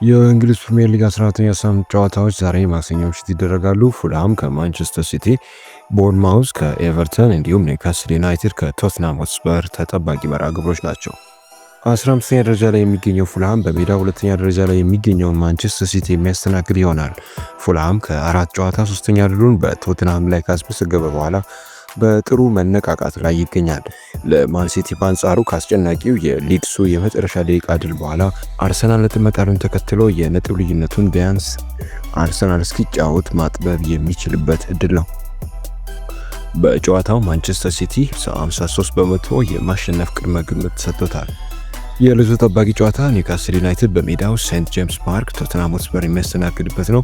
የእንግሊዝ ፕሪምየር ሊግ 14ኛ ሳምንት ጨዋታዎች ዛሬ ማክሰኞ ምሽት ይደረጋሉ። ፉልሃም ከማንቸስተር ሲቲ፣ ቦርንማውዝ ከኤቨርተን እንዲሁም ኒውካስል ዩናይትድ ከቶትናም ሆትስፐር ተጠባቂ መርሃ ግብሮች ናቸው። 15ኛ ደረጃ ላይ የሚገኘው ፉልሃም በሜዳ ሁለተኛ ደረጃ ላይ የሚገኘውን ማንቸስተር ሲቲ የሚያስተናግድ ይሆናል። ፉልሃም ከአራት ጨዋታ ሶስተኛ ድሉን በቶትናም ላይ ካስመዘገበ በኋላ በጥሩ መነቃቃት ላይ ይገኛል። ለማን ሲቲ በአንጻሩ ከአስጨናቂው የሊድሱ የመጨረሻ ደቂቃ ድል በኋላ አርሰናል ነጥብ መጣሉን ተከትሎ የነጥብ ልዩነቱን ቢያንስ አርሰናል እስኪጫወት ማጥበብ የሚችልበት እድል ነው። በጨዋታው ማንቸስተር ሲቲ 53% የማሸነፍ ቅድመ ግምት ሰጥቶታል። የዕለቱ ተጠባቂ ጨዋታ ኒውካስል ዩናይትድ በሜዳው ሴንት ጄምስ ፓርክ ቶተንሃም ሆትስፐር የሚያስተናግድበት ነው።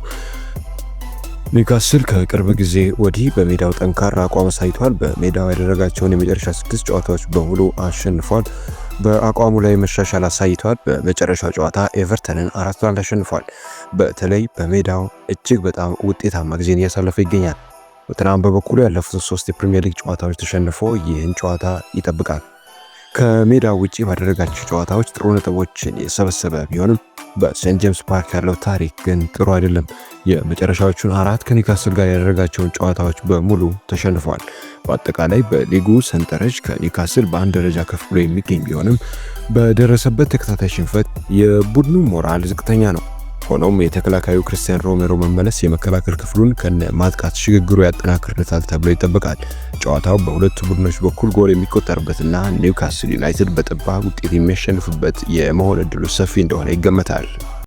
ኒውካስል ከቅርብ ጊዜ ወዲህ በሜዳው ጠንካራ አቋም አሳይቷል። በሜዳው ያደረጋቸውን የመጨረሻ ስድስት ጨዋታዎች በሙሉ አሸንፏል። በአቋሙ ላይ መሻሻል አሳይቷል። በመጨረሻው ጨዋታ ኤቨርተንን 4-1 አሸንፏል። በተለይ በሜዳው እጅግ በጣም ውጤታማ ጊዜን እያሳለፈ ይገኛል። ቶተንሃም በበኩሉ ያለፉትን ሶስት የፕሪሚየር ሊግ ጨዋታዎች ተሸንፎ ይህን ጨዋታ ይጠብቃል። ከሜዳ ውጪ ባደረጋቸው ጨዋታዎች ጥሩ ነጥቦችን የሰበሰበ ቢሆንም በሴንት ጄምስ ፓርክ ያለው ታሪክ ግን ጥሩ አይደለም። የመጨረሻዎቹን አራት ከኒውካስል ጋር ያደረጋቸውን ጨዋታዎች በሙሉ ተሸንፏል። በአጠቃላይ በሊጉ ሰንጠረዥ ከኒውካስል በአንድ ደረጃ ከፍ ብሎ የሚገኝ ቢሆንም በደረሰበት ተከታታይ ሽንፈት የቡድኑ ሞራል ዝቅተኛ ነው። ሆኖም የተከላካዩ ክርስቲያን ሮሜሮ መመለስ የመከላከል ክፍሉን ከነ ማጥቃት ሽግግሩ ያጠናክርለታል ተብሎ ይጠበቃል። ጨዋታው በሁለቱ ቡድኖች በኩል ጎል የሚቆጠርበትና ኒውካስል ዩናይትድ በጠባብ ውጤት የሚያሸንፍበት የመሆን እድሉ ሰፊ እንደሆነ ይገመታል።